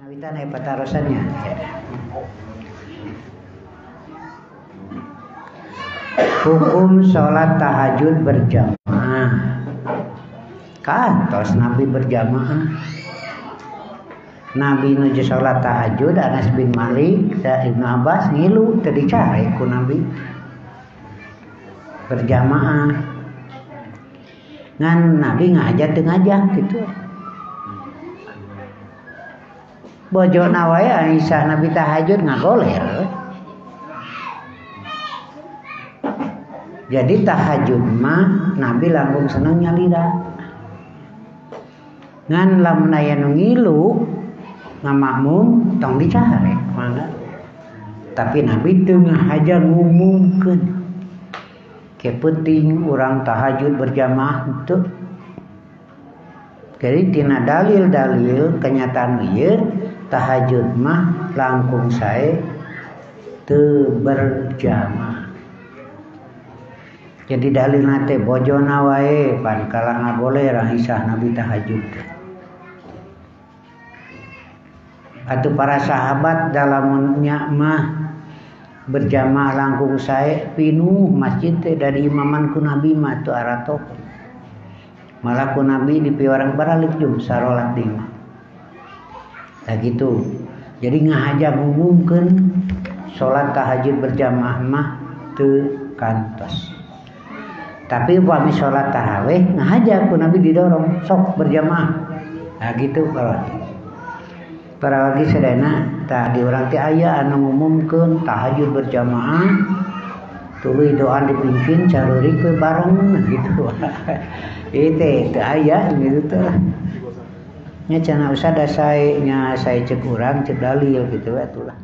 Ngawitan aya patarosannya. Hukum sholat tahajud berjamaah. Kantos Nabi berjamaah. Nabi nuju sholat tahajud, Anas bin Malik, Ibnu Abbas ngilu teu dicare ku Nabi berjamaah. Ngan Nabi ngajak teu ngajak gitu. Bojona wae Aisyah Nabi tahajud ngagoler. Jadi tahajud mah Nabi langkung seneng nyalira. Ngan lamun aya nu ngilu ngamakmum tong dicare mangga. Tapi Nabi teu ngahaja ngumumkeun. Ke penting urang tahajud berjamaah teu. Jadi tina dalil-dalil kenyataan ieu tahajud mah langkung sae teu berjamaah. Jadi dalilna teh bojona wae pan kalah ngagoler Aisyah Nabi tahajud. Atau para sahabat dalamnya mah berjamaah langkung sae pinuh masjid teh dari imaman ku Nabi mah teu aratoh. Malah ku Nabi dipiwarang baralik jum sarolat di imah. Tah gitu. Jadi ngahaja ngumumkeun salat tahajud berjamaah mah teu kantos. Tapi upami sholat tarawih ngahaja ku Nabi didorong sok berjamaah. Nah gitu para lagi sedena tah di urang teh aya anu ngumumkeun tahajud berjamaah tuluy doa dipimpin careurik we bareng gitu. Ieu teh teu aya gitu teh. Nya cenah usah da sae nya sae ceuk urang ceuk dalil gitu we atulah.